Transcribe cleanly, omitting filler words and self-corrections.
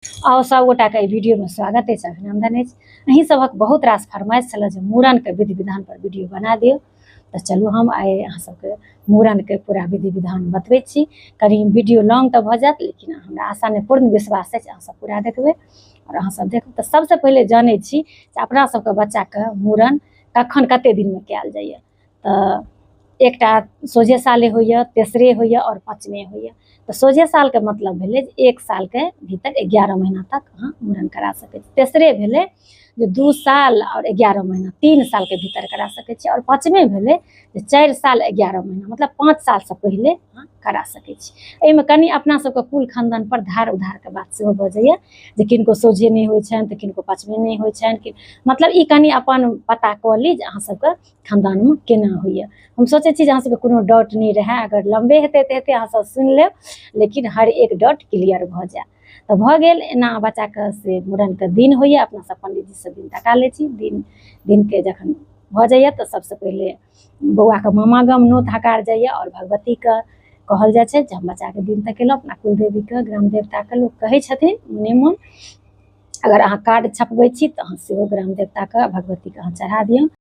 आउ सब गोटाके एहि वीडियोमे स्वागत अछि, अभिनंदन अछि। अहीं सभक बहुत रास फरमाइश छलै जे मूड़नके विधि विधान पर वीडियो बना दियौ, तऽ चलू हम आइ अहाँ सबके मूड़नके पूरा विधि विधान बतबै छी। कनि वीडियो लॉन्ग तऽ भऽ जायत, लेकिन हमरा आशा नहि, पूर्ण विश्वास अछि अहाँ सब पूरा देखबै आओर अहाँ सब देखब। तऽ सबसँ पहिले जानै छी जे अपना सबके बच्चाके मूड़न कखन कते दिनमे कयल जाइए। तऽ एकटा सोझे साले होइए, तेसरे होइए आओर पाँचमे होइए। तऽ सोझे सालके मतलब भेलै जे 1 सालके भीतर 11 महीना तक अहाँ मूड़न करा सकै छी। तेसरे भेलै जे 2 साल आओर 11 महीना, 3 सालके भीतर करा सकै छी। आओर पाँचमे भेलै जे 4 साल 11 महीना, मतलब 5 सालसँ पहिले अहाँ करा सकै छी। एहिमे कनि अपना सबके कुल खानदान पर धार उधारके बात सेहो भऽ जाइए जे किनको सोझे नहि होइ छनि तऽ किनको पाँचमे नहि होइ छनि। मतलब ई कनि अपन पता कऽ ली जे अहाँ सबके खानदानमे केना होइए। हम सोचै छी जे अहाँ सबके कोनो डाउट नहि रहए, अगर लम्बे हेतै तऽ हेतै, अहाँ सब सुनि लेब, लेकिन हर एक डाउट क्लियर भऽ जाए। तऽ भऽ गेल एना बच्चाके से मूड़नके दिन होइए। अपना सब पंडीजीसँ दिन तका लै छी। दिनके जखन भऽ जाइए तऽ सबसँ पहिले बौआके मामा गाम नोत हकार जाइए आओर भगवतीके कहल जाइ छै जे हम बच्चाके दिन तकेलहुँ। अपना कुलदेवीके, ग्राम देवताके लोक कहै छथिन मोने मोन। अगर अहाँ कार्ड छपबै छी तऽ अहाँ सेहो ग्राम देवताके, भगवतीके अहाँ चढ़ा दियौ।